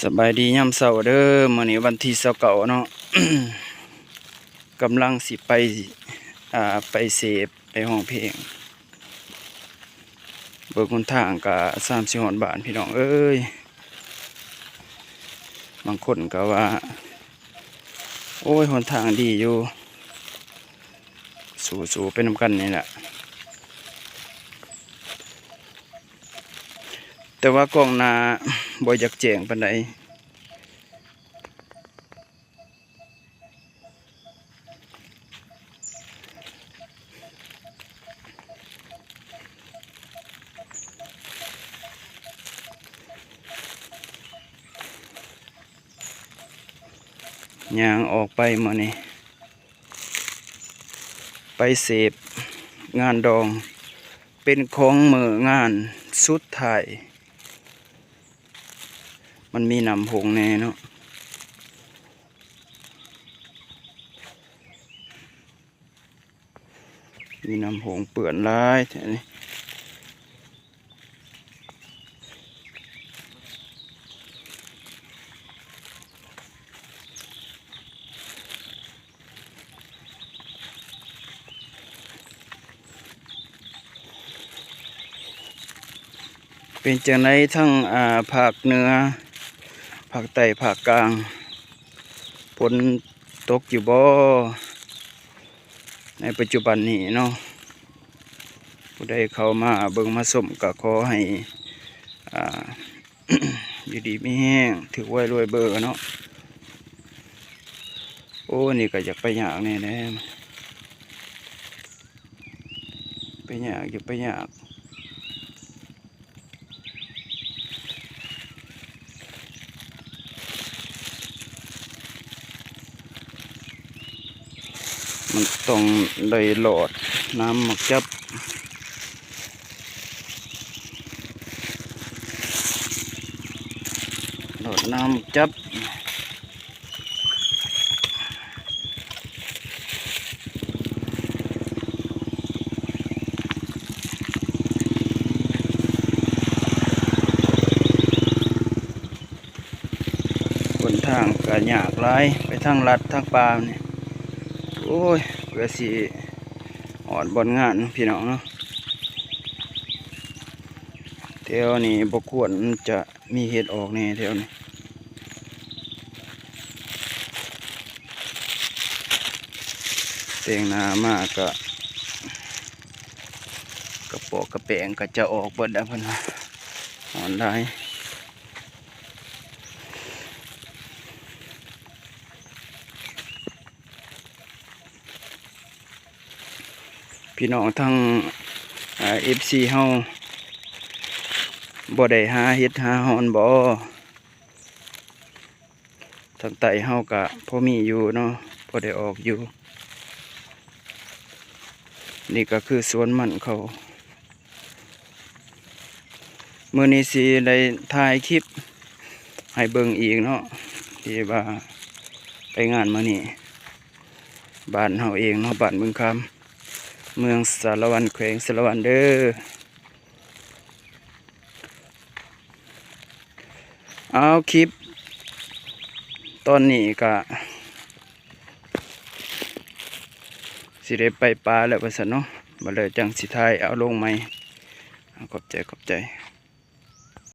ສະບາຍດີຍາມເຊົ້າເດີ ມື້ນີ້ວັນທີຊາວເກົ້າເນາະ ກຳລັງຊິໄປ ອ່າ ໄປເສບ ໄປຮ້ອງເພງ ເບິ່ງຫົນທາງກະສ່ຳຊິຮອດບ້ານພີ່ນ້ອງເອີຍ ບາງຄົນກະວ່າ ໂອ້ຍ ຫົນທາງດີຢູ່ ສູ້ໆໄປນຳກັນນີ້ແຫຼະ ແຕ່ວ່າກ້ອງໜ້າບໍ່ຢາກແຈ້ງປານໃດ. ຍ່າງອອກໄປມື້ນີ້ ໄປເສບງານດອງ ເປັນຂອງມື້ງານສຸດທ້າຍ ມັນມີນ້ຳຫົງແດ່ເນາະ ມີນ້ຳຫົງເປື້ອນຫຼາຍແທ້ນີ້. ເປັນຈັ່ງໃດທາງ ອ່າ ພາກເໜືອ ພາກໃຕ້ ພາກກາງ ຝົນຕົກຢູ່ບໍ່ ໃນປັດຈຸບັນນີ້ເນາະ? ຜູ້ໃດເຂົ້າມາເບິ່ງມາຊົມກໍຂໍໃຫ້ ອ່າ ຢູ່ດີມີແຮງ ຖືກຫວຍລວຍເບີເນາະ. ໂອ້ ນີ້ກໍຢາກໄປຍາກແດ່ແຫຼະ ໄປຍາກ ຢາກໄປຍາກ ມັນຕ້ອງໄດ້ລອດນ້ຳໝາກຈັບ ລອດນ້ຳໝາກຈັບ. ຫົນທາງກໍຍາກຫຼາຍ ໄປທາງລັດທາງປ່ານີ້ ໂອ້ຍ ເພື່ອຊິຮອດບ່ອນງານເນາະ ພີ່ນ້ອງເນາະ. ແຖວນີ້ບໍ່ຄວນຈະ ມີເຫັດອອກແດ່ແຖວນີ້ ແຕ່ງໜ້າມາກະ ກະປອກກະແປງກະຈະອອກເບິດແລ້ວ ເພິ່ນວ່າຮ້ອນຫຼາຍ. ພີ່ນ້ອງທາງ ອ່າ ເອັຟຊີ ເຮົາບໍ່ໄດ້ຫາເຫັດຫາຮ້ອນບໍ່? ທາງໃຕ້ເຮົາກະພໍມີຢູ່ເນາະ ພໍໄດ້ອອກຢູ່. ນີ້ກະຄືສວນມັນເຂົາ. ມື້ນີ້ຊິໄດ້ຖ່າຍຄລິບໃຫ້ເບິ່ງອີກເນາະ ທີ່ວ່າໄປງານມື້ນີ້ ບ້ານເຮົາເອງເນາະ ບ້ານບຶງຄຳ ເມືອງສາລະວັນ ແຂວງສາລະວັນເດີ. ເອົາ ຄລິບຕອນນີ້ກະຊິໄດ້ໄປປ່າແລ້ວວ່າຊັ້ນເນາະ ບັດແລ້ວຈັ່ງຊິຖ່າຍເອົາລົງໃໝ່. ຂອບໃຈ ຂອບໃຈ.